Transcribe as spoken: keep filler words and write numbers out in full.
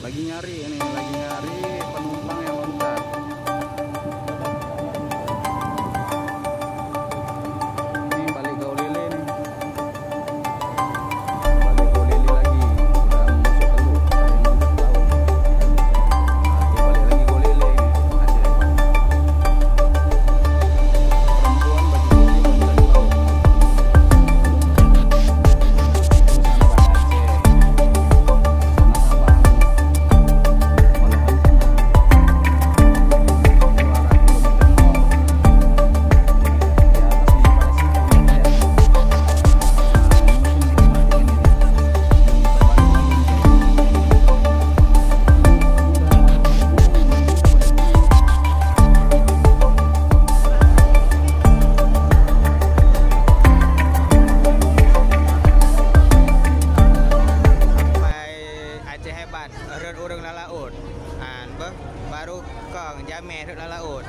Lagi nyari ni, lagi nyari penumpang yang loncat. Ini balik ke Olele ni. Balik ke Olele lagi. Udah masuk teluk, ada yang loncat laut. Nah, dia balik lagi ke Olele ni. Ada yang perempuan baju putih loncat laut. Aceh hebat, rhot ureueng lam laôt. An, beuh, baru kong jamé rhot lam laôt.